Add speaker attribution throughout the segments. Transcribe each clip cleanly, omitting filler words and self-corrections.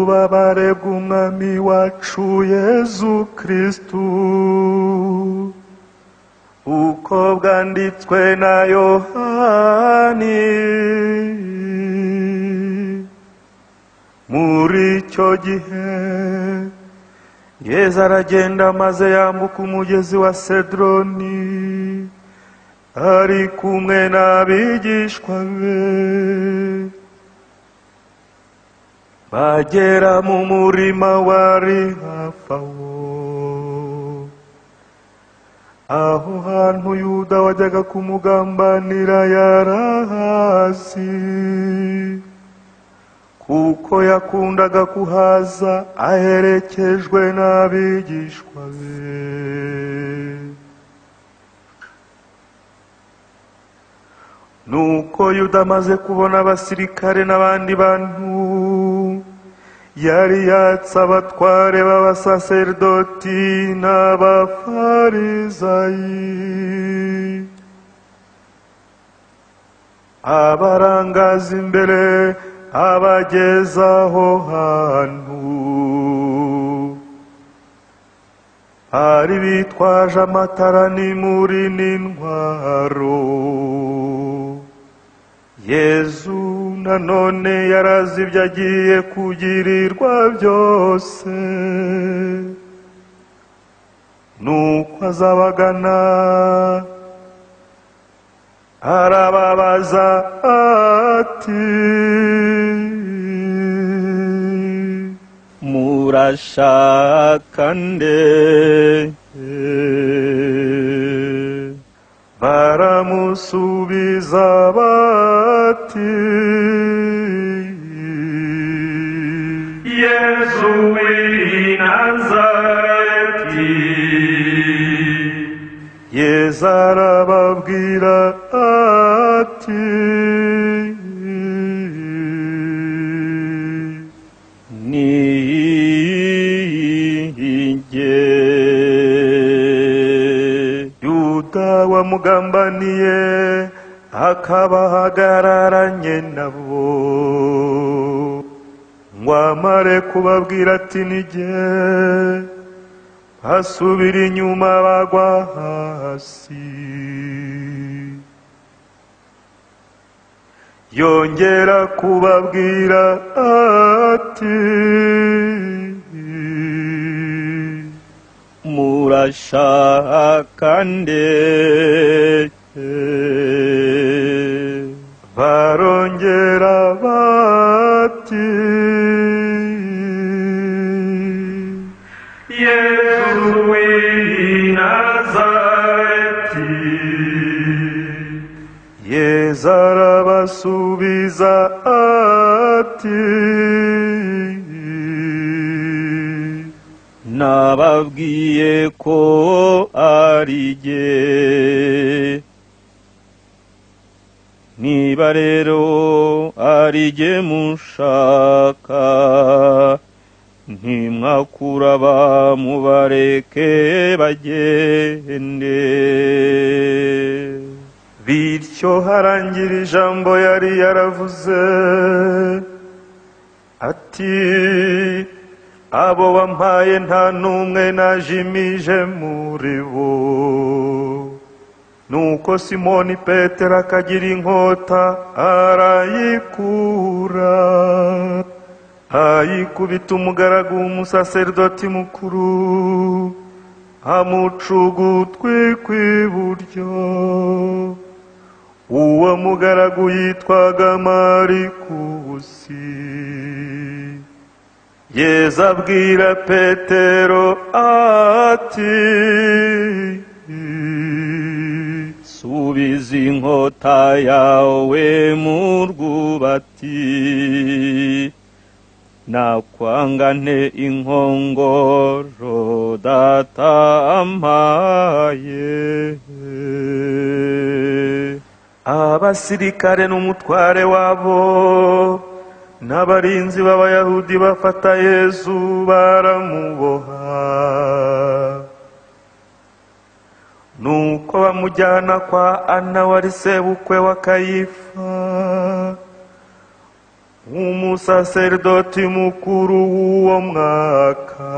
Speaker 1: Ububabare bw'Umwami wacu Yezu Kristu uko bwanditswe na Yohani. Muri icyo gihe Yezu aragenda maze yambuka umugezi wa Sedroni ari kumwe n'abigishwa be. Bagera mu murima wari hafi aho, aho hantu Yuda wajyaga kumugambanira yarahazi, kuko yakundaga kuhaza aherekejwe n'abigishwa be. Nuko Yuda amaze kubona abasirikare n'abandi bantu yari yatse abatware b'abasaserdoti n'abafarizayi, abarangaza imbere abageza aho hantu bari bitwaje amatara n'imuri n'intwaro. Yezu nanone yarazi ibyo agiye kugirirwa byose, nuko azabagana arababaza ati:
Speaker 2: Murashaka nde?
Speaker 1: Baramusubiza bati: Yezu w'i Nazareti. Yezu arababwira ati:
Speaker 2: Ni jye.
Speaker 1: Yuda wamugambaniye akaba ahagararanye nabo, ngo amare kubabwira ati: Ni jye, basubira inyuma bagwa hasi. Yongera kubabwira ati:
Speaker 2: Murashaka nde?
Speaker 1: Barongera bati: Yezu w'i Nazareti. Yezu arabasubiza ati:
Speaker 2: Nababwiye ko ari jye. Niba rero ari jye mushaka, ntimwakura mubareke bagende.
Speaker 1: Bityo harangira ijambo yari yaravuze ati: Abo wampaye nta n'umwe najimije muri bo. Nuko Simoni Petero akagira inkota arayikura, ayikubita umugaragu w'umusaserdoti mukuru, amuca ugutwi kw'iburyo. Uwo mugaragu yitwaga Marikusi. Yezu abwira Petero ati:
Speaker 2: Subiza inkota yawe mu rwubati, nakwanga nte inkongoro Data ampaye?
Speaker 1: Abasirikare n'umutware wabo n'abarinzi b'Abayahudi bafata Yezu baramuboha. Nuko bamujyana kwa Ana wari sebukwe wa Kayifa, Umusaserdoti mukuru w'uwo mwaka,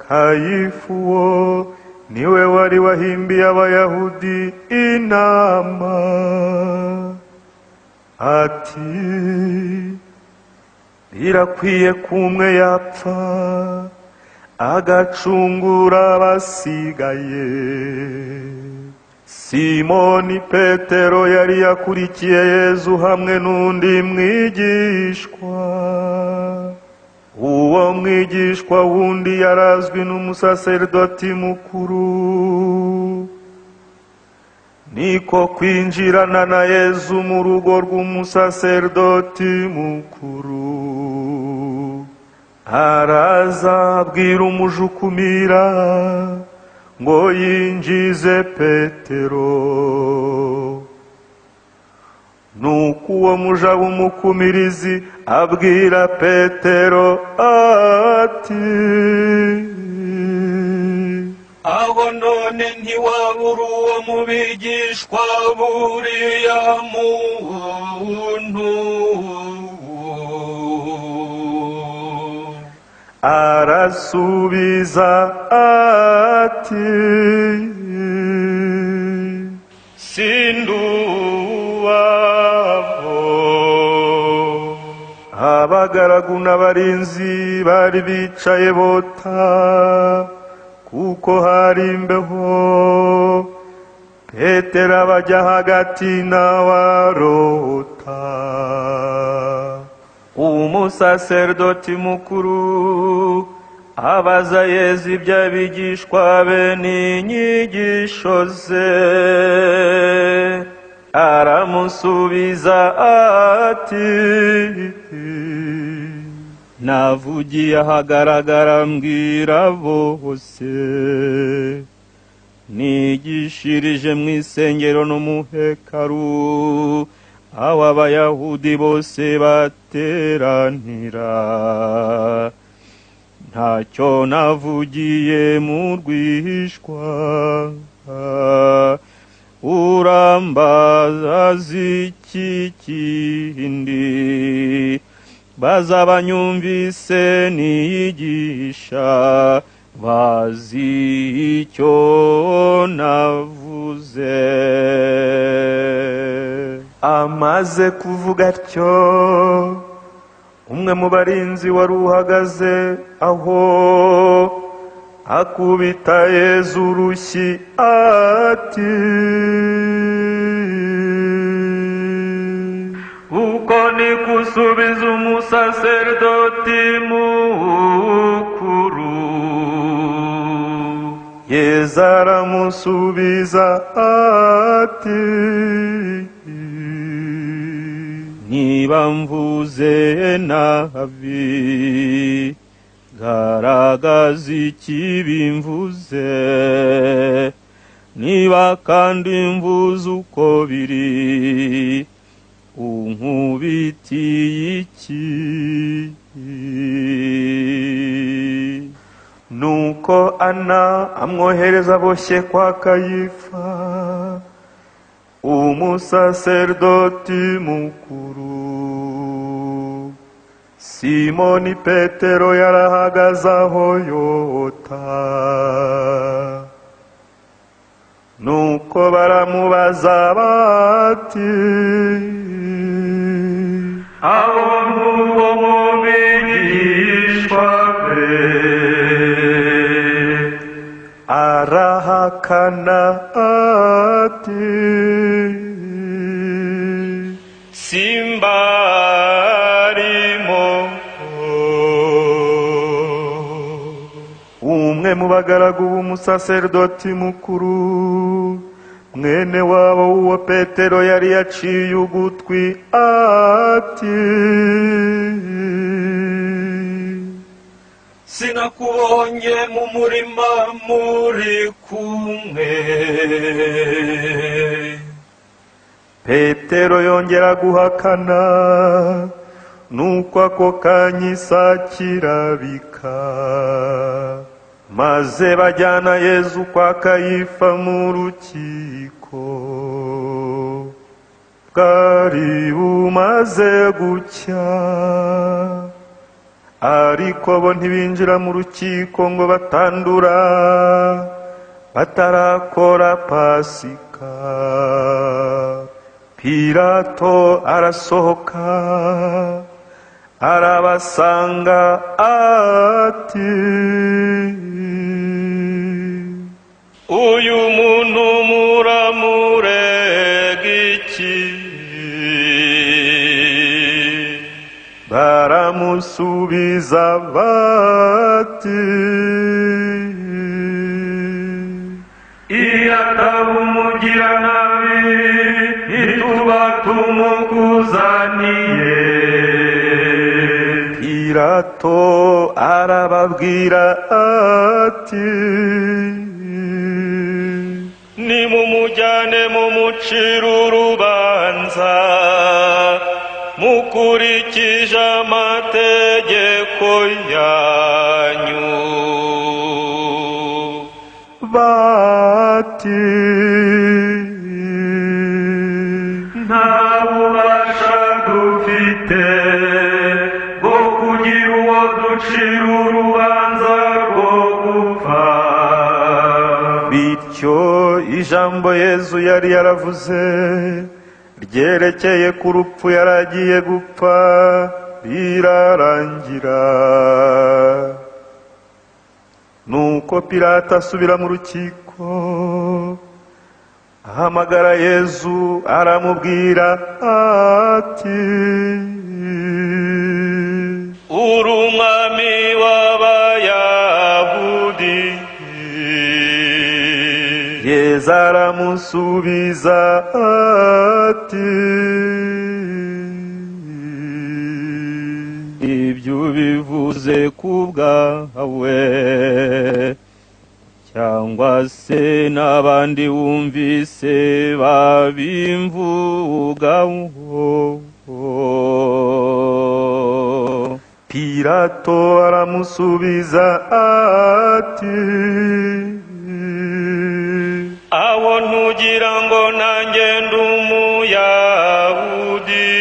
Speaker 1: Kayifa uwo, niwe wari wahimbiye Abayahudi inama, ati: birakwiye ko umwe yapfa agacungura abasigaye. Simoni Petero yari yakurikiye Yezu hamwe n'undi mwigishwa. Uwo mwigishwa wundi yarazwi n'umusaserdoti mukuru, niko kwinjirana na Yezu mu rugo rw'umusaserdoti mukuru. Araza abwira umujukumira ngo yinjize Petero. Nuko uwo muja w'umukumirizi abwira Petero ati:
Speaker 2: aho none ntiwabura uwo mu bigishwa buriya muntu.
Speaker 1: Arasubiza ati: sinduwabo. Abagaragu n'abarinzi bari bicaye bota, kuko hari imbeho. Petero abajya hagati n'abarota.
Speaker 2: Umusaserdoti mukuru abaza Yezu iby'abigishwa be n'inyigisho ze. Aramusubiza ati: navugiye ahagaragara mbwira bose, nigishirije mu isengero no mu hekalu, aho Abayahudi bose bateranira. Ntacyo navugiye mu rwihishwa. Urambaza iki kindi? Baza banyumvise niyigisha, bazi icyo navuze.
Speaker 1: Amaze kuvuga atyo, umwe mu barinzi wari uhagaze aho akubita Yezu urushyi ati: uko ni gusubiza umusaserdoti mukuru. Yezu aramusubiza ati:
Speaker 2: niba mvuze nabi, garagaza ikibi mvuze. Niba kandi mvuze uko biri, unkubitiye iki?
Speaker 1: Nuko Ana amwohereza aboshye kwa Kayifa, umusaserdoti mukuru. Simoni Petero yarahagaze aho yota. Nuko baramubaza bati: abo n'uwo mu bigishwa be? Arahakana ati: simbarimo. Umwe mu bagaragu b'umusaserdoti mukuru, mwene wabo w'uwo Petero yari yaciye ugutwi, ati:
Speaker 2: sinakubonye mu murima muri kumwe.
Speaker 1: Petero yongera guhakana, nuko ako kanya isake irabika. Maze bajyana Yezu kwa Kayifa mu rukiko. Bwari bumaze gucya, ariko bo ntibinjira mu rukiko ngo batandura batarakora Pasika. Pilato arasohoka arabasanga ati:
Speaker 2: Uyu muntu muramurega iki?
Speaker 1: Baramusubiza bati:
Speaker 2: Iyo ataba umugiranabi ntituba tumukuzaniye.
Speaker 1: Pilato arababwira ati:
Speaker 2: Nimumujyane mumucire urubanza mukurikije amategeko yanyu.
Speaker 1: Bati:
Speaker 2: Nta bubasha dufite bwo kugira uwo ducira urubanza rwo gupfa.
Speaker 1: Bityo ijambo Yezu yari yaravuze ryerekeye ku rupfu yaragiye gupfa rirarangira. Nuko Pilato asubira mu rukiko, ahamagara Yezu aramubwira ati:
Speaker 2: Uri umwami w'Abayahudi?
Speaker 1: Yezu aramusubiza ati:
Speaker 2: Ibyo bivuze ku bwawe, cyangwa se n'abandi wumvise babimvugaho?
Speaker 1: Pilato aramusubiza ati:
Speaker 2: Aho ntugira ngo nanjye ndi Umuyahudi?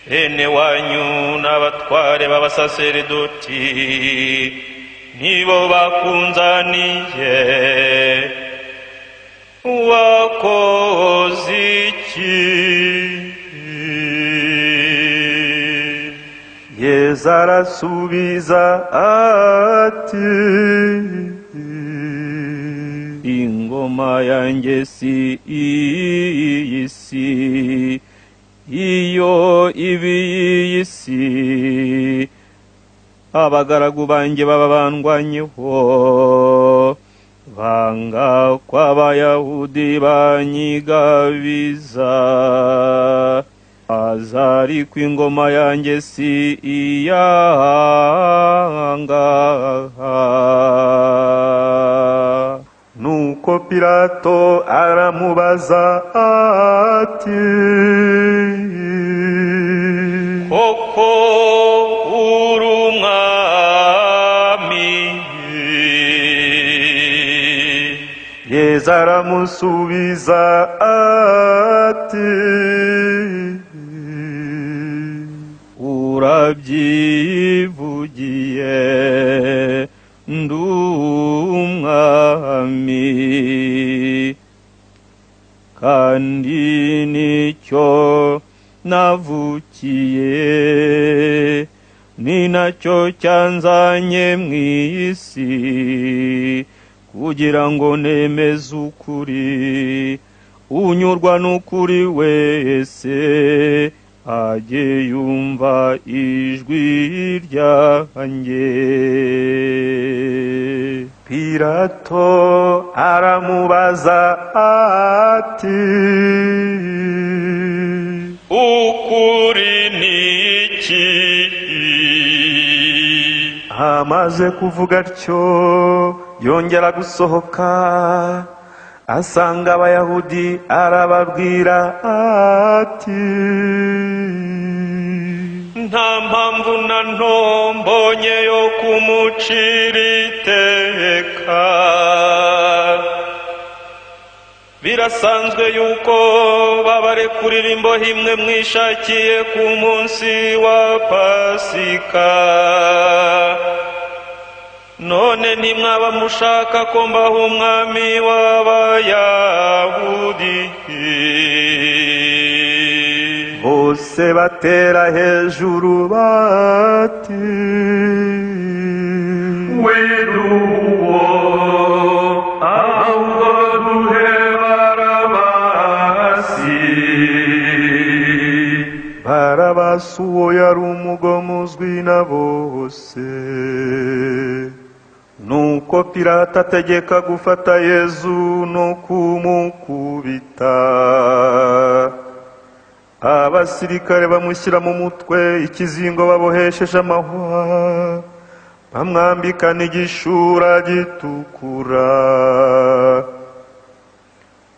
Speaker 2: Bene wanyu n'abatware b'abasaseridoti nibo bakunzaniye. Wakoze iki?
Speaker 1: Yezu arasubiza ati:
Speaker 2: Ingoma yanjye si iyi si, iyo ibi iyi si abagaragu banjye baba bandwanyeho, banga kw'Abayahudi banyigabiza. Ariko ingoma yanjye si iyangaha.
Speaker 1: Nuko Pilato aramubaza ati:
Speaker 2: Koko uri umwami?
Speaker 1: Yezu aramusubiza ati:
Speaker 2: Urabyivugiye ndi umwami, kandi nicyo navukiye, ni nacyo cyanzanye mu isi, kugira ngo nemeze ukuri. Unyurwa n'ukuri wese ajye yumva ijwi ryanjye.
Speaker 1: Pilato aramubaza ati:
Speaker 2: Ukuri ni iki?
Speaker 1: Amaze kuvuga atyo yongera gusohoka asanga Abayahudi arababwira ati:
Speaker 2: Nta mpamvu na nto mbonye yo kumucira iteka. Birasanzwe yuko babarekurira imbohe imwe mwishakiye ku munsi wa Pasika. None ntimwaba mushaka ko mbaha umwami w'Abayahudi?
Speaker 1: Bose batera hejuru bati:
Speaker 2: Widuwo, ahubwo duhe Barabasi.
Speaker 1: Barabasi uwo yari umugome uzwi na bose. Nuko Pilato ategeka gufata Yezu no kumukubita. Abasirikare bamushyira mu mutwe ikizingo babohesheje amahwa, bamwambika n'igishura gitukura.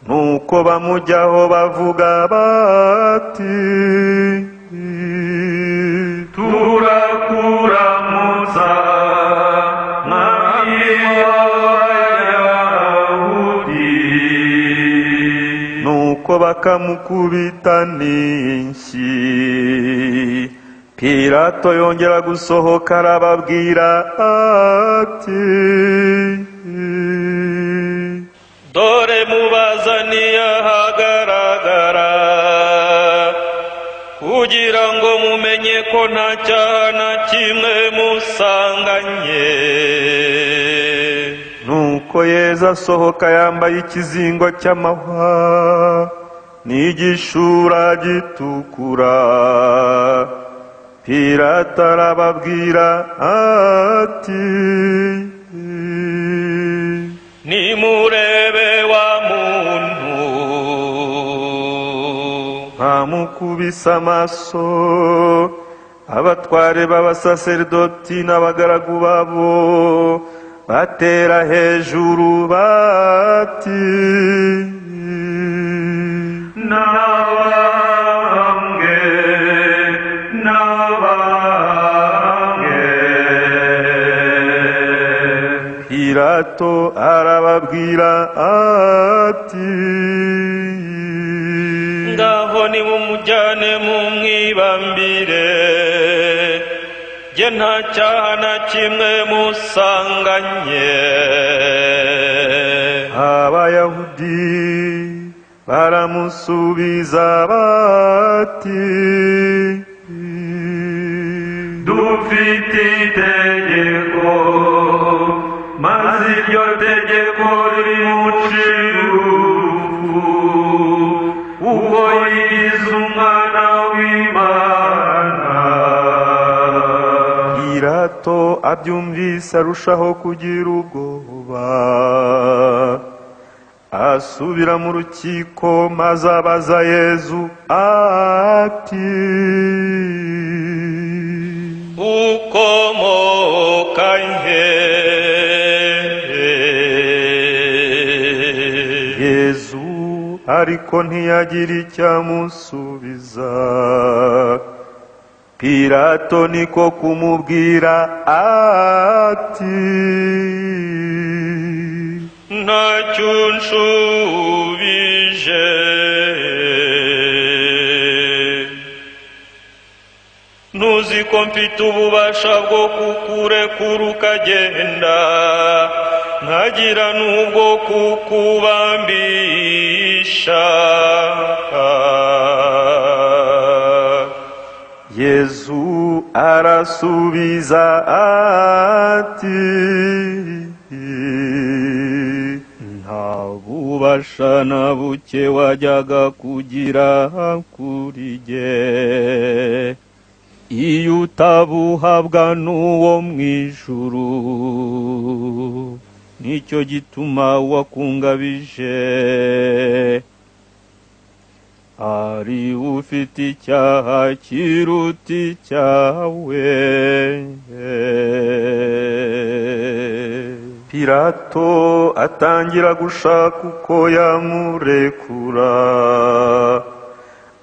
Speaker 1: Nuko bamujyaho bavuga bati:
Speaker 2: Turakuramutsa, mwami w'Abayahudi.
Speaker 1: Nuko bakamukubita n'inshyi. Pilato yongera gusohoka arababwira ati:
Speaker 2: Dore mubazaniye ahagaragara, kugira ngo mumenye ko nta cyaha na kimwe musanganye.
Speaker 1: Nuko Yezu asohoka yambaye ikizingo cy'amahwa n'igishura gitukura. Pilato arababwira ati:
Speaker 2: Nimurebe wa muntu.
Speaker 1: Bamukubise amaso. Abatware b'abasaserdoti n'abagaragu babo batera hejuru bati:
Speaker 2: Nabambwe, nabambwe.
Speaker 1: Pilato arababwira ati:
Speaker 2: Ngaho nimumujyane mumwibambire, jye nta cyaha na kimwe musanganye.
Speaker 1: Abayahudi baramusubiza bati:
Speaker 2: Dufite itegeko, maze iryo tegeko rimucira urupfu, uwo yigize umwana w'Imana.
Speaker 1: Pilato abyumvise arushaho kugira ubwoba. Asubira mu rukiko maze abaza Yezu ati:
Speaker 2: Ukomoka he?
Speaker 1: Yezu ariko ntiyagira icyo amusubiza. Pilato niko kumubwira ati:
Speaker 2: Ntacyo nshubije. Ntuzi ko mfite ububasha bwo kukurekura ukagenda, nkagira n'ubwo kukubambisha.
Speaker 1: Yezu arasubiza ati:
Speaker 2: Nta bubasha na buke wajyaga kugira kuri jye, iyo utabuhabwa n'uwo mu ijuru. Nicyo gituma wakungabije, ari ufite icyaha kiruta icyawe.
Speaker 1: Pilato atangira gushaka uko yamurekura,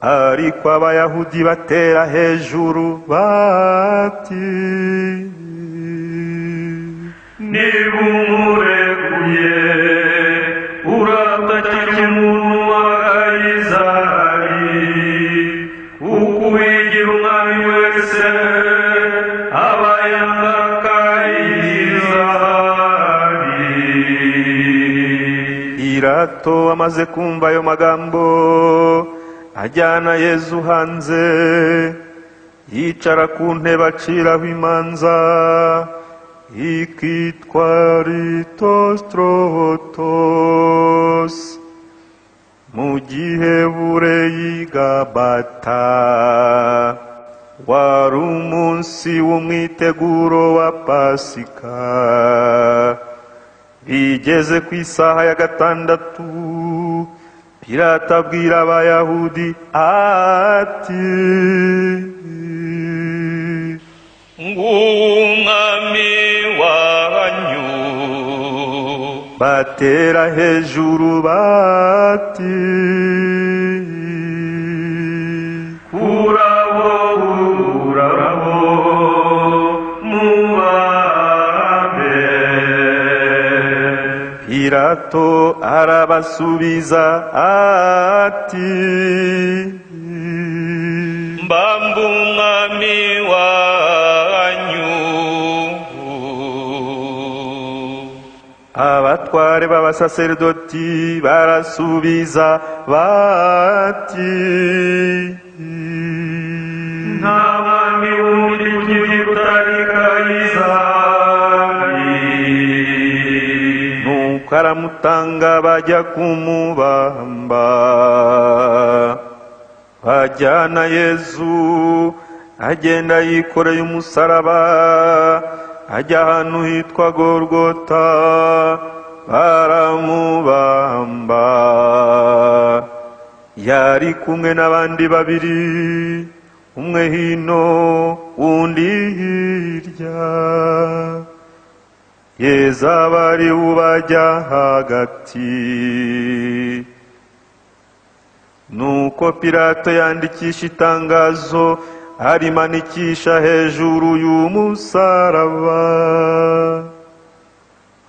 Speaker 1: ariko Abayahudi batera hejuru bati:
Speaker 2: Niba umurekuye uratakira umuntu wese aba yanga Kayizari.
Speaker 1: Pilato amaze kumva ayo magambo, ajyana Yezu hanze, yicara ku ntebe aciraho imanza ikitwa Litostrotos, mu gihebureyi Gabata. Wari umunsi w'umwiteguro wa Pasika. Bigeze ku isaha ya 6, Pilato abwira Abayahudi ati:
Speaker 2: Ng'umwami wanyu.
Speaker 1: Batera hejuru bati:
Speaker 2: Kurabo, kurabo, mubambe.
Speaker 1: Pilato arabasubiza ati:
Speaker 2: Mbamba umwami wanyu.
Speaker 1: Abatware b'abasaserdoti barasubiza bati:
Speaker 2: Nta mwami wundi utari Kayizari.
Speaker 1: Nuko aramutanga bajya kumubamba. Bajyana Yezu, agenda yikoreye umusaraba, ajya ahantu hitwa Golgota, baramubamba. Yari kumwe n'abandi babiri, umwe hino undi hirya. Yezu aba ari ubajya hagati. Nuko Pilato yandikisha itangazo, arimanikisha hejuru y'umusaraba.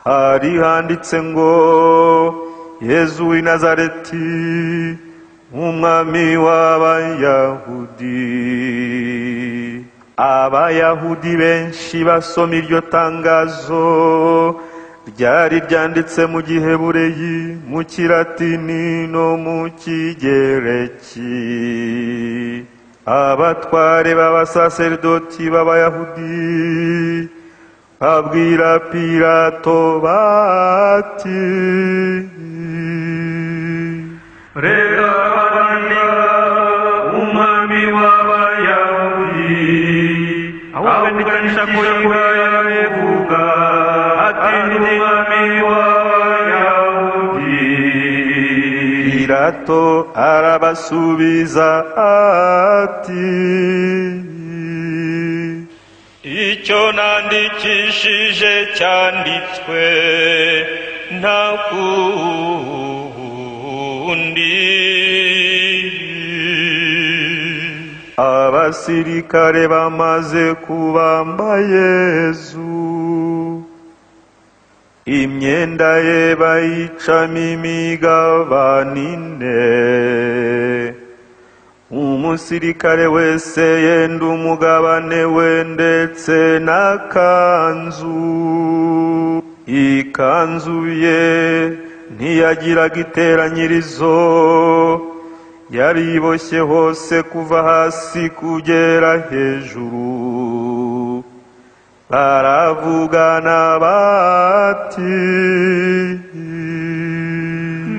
Speaker 1: Hari handitse ngo: Yezu w'i Nazareti, umwami w'Abayahudi. Abayahudi benshi basoma iryo tangazo ryari ryanditse mu gihebureyi, mu kilatini no mu kigereki. Abatware b'abasaserdoti b'Abayahudi babwira Pilato bati:
Speaker 2: Reka kwandika umwami w'Abayahudi, ahubwo andikisha ko yabivuga ati: Ndi umwami w'Abayahudi.
Speaker 1: Pilato arabasubiza ati:
Speaker 2: Icyo nandikishije cyanditswe nta kundi.
Speaker 1: Abasirikare bamaze kubamba Yezu, imyenda ye bayicamo imigabane ine. Umusirikare wese yenda umugabane we ndetse n'akanzu. Ikanzu ye ntiyagiraga iteranyirizo, yari iboshye hose kuva hasi kugera hejuru. Baravugana bati: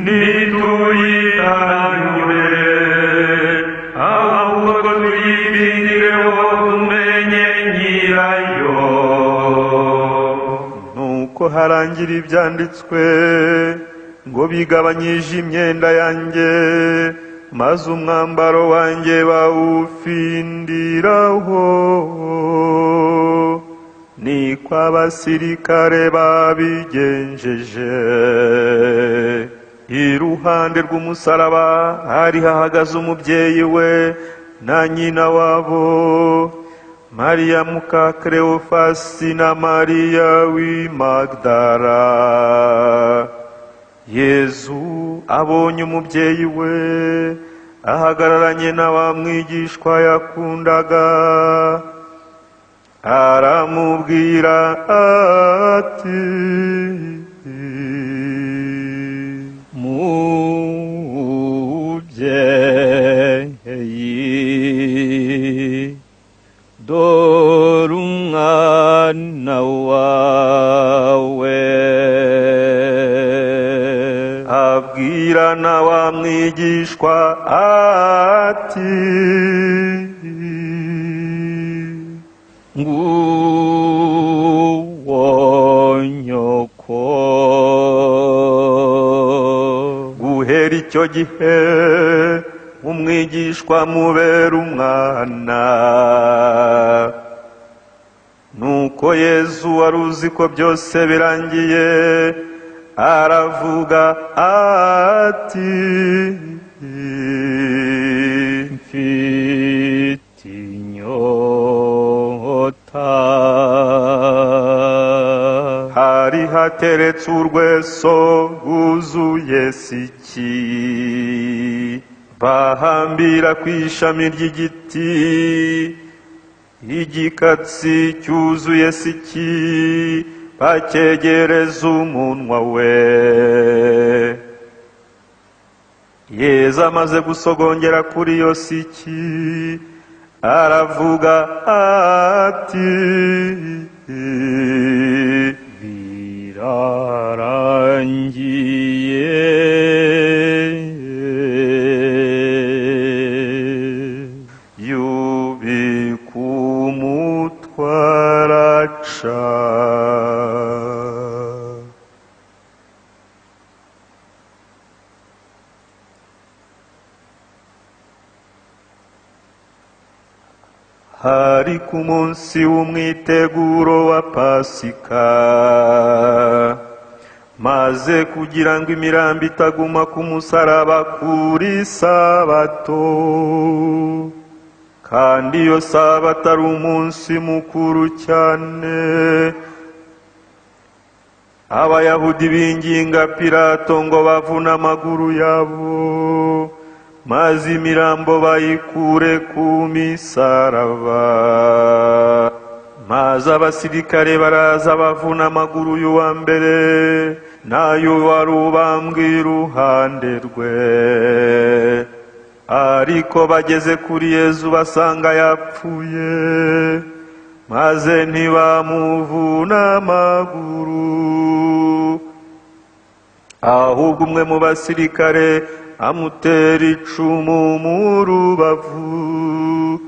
Speaker 2: Ntituyitanyure, ahubwo tuyibindireho tumenye nyirayo.
Speaker 1: Nuko harangira ibyanditswe ngo: bigabanyije imyenda yanjye, maze umwambaro wanjye bawufindiraho. Niko abasirikare babigenjeje. Iruhande rw'umusaraba hari hahagaze umubyeyi we na nyina wabo, Mariya muka Kleofasi na Mariya w'i Magdala. Yezu abonye umubyeyi we ahagararanye na wa mwigishwa yakundaga, aramubwira ati:
Speaker 2: Mubyeyi, dore umwana wawe.
Speaker 1: Abwira na wa mwigishwa ati:
Speaker 2: Nguwo nyoko.
Speaker 1: Guhera icyo gihe umwigishwa mubera umwana. Nuko Yezu wari uzi ko byose birangiye, aravuga ati:
Speaker 2: Mfite inyota.
Speaker 1: Hari hateretse urweso rwuzuye siki, bahambira ku ishami ry'igiti igikatsi cyuzuye siki, bakegereza umunwa we. Yezu amaze gusogongera kuri iyo siki, aravuga ati:
Speaker 2: Birarangiye.
Speaker 1: Yubika umutwe araca. Hari ku munsi w'umwiteguro wa Pasika, maze kugira ngo imirambo itaguma ku musaraba kuri Sabato, kandi iyo Sabato ari umunsi mukuru cyane, Abayahudi binginga Pilato ngo bavune amaguru yabo, maze imirambo bayikure ku misaraba. Maze abasirikare baraza bavuna amaguru y'uwa mbere n'ay'uwari ubambwe iruhande rwe. Ariko bageze kuri Yezu basanga yapfuye, maze ntibamuvuna amaguru. Ahubwo umwe mu basirikare amutera icumu mu rubavu,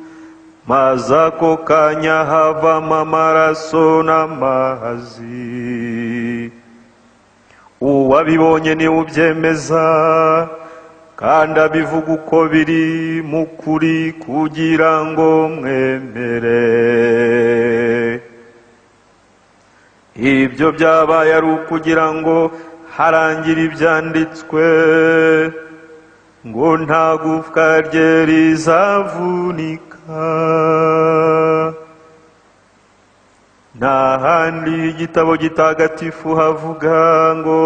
Speaker 1: maze ako kanya havamo amaraso n'amazi. Uwabibonye niwe ubyemeza, kandi abivuga uko biri mu kuri, kugira ngo mwemere. Ibyo byabaye ari ukugira ngo harangire ibyanditswe ngo nta gufwa rye rizavunika. Nta handi igitabo gitagatifu havuga ngo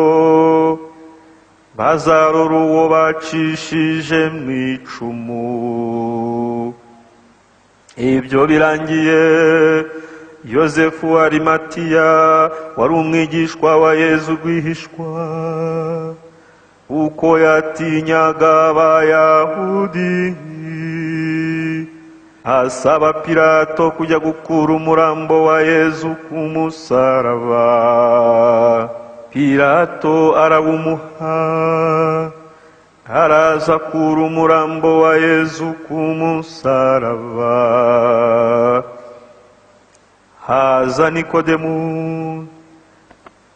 Speaker 1: bazarora uwo bacishije mu icumu. Ibyo birangiye, Yozefu wa Arimatiya wari umwigishwa wa Yezu rwihishwa, uko yatinyaga Abayahudi, asaba Pilato kujya gukura umurambo wa Yezu ku musaraba. Pilato arawumuha, araza akura umurambo wa Yezu ku musaraba. Haza Nikodemu,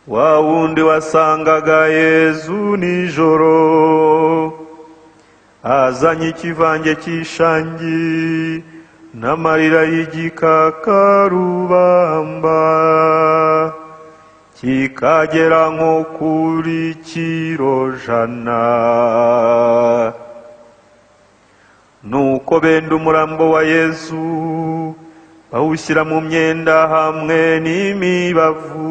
Speaker 1: wa wundi wasangaga Yezu nijoro, azanye ikivange cy'ishangi n'amarira y'igikakarubamba, kikagera nko kuri kiro 100. Nuko benda umurambo wa Yezu bawushyira mu myenda hamwe n'imibavu.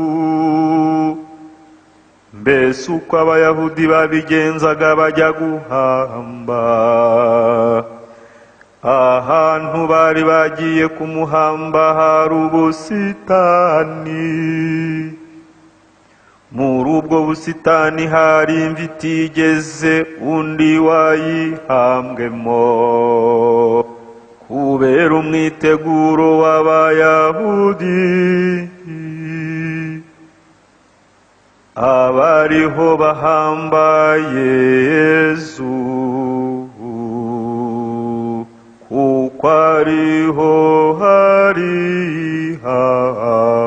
Speaker 1: Mbese uko Abayahudi babigenzaga bajya guhamba, ahantu bari bagiye kumuhamba hari ubusitani. Muri ubwo busitani hari imva itigeze undi wayihambwemo, kubera umwiteguro w'Abayahudi. Abariho bahamba Yezu, kuko ariho hari hafi.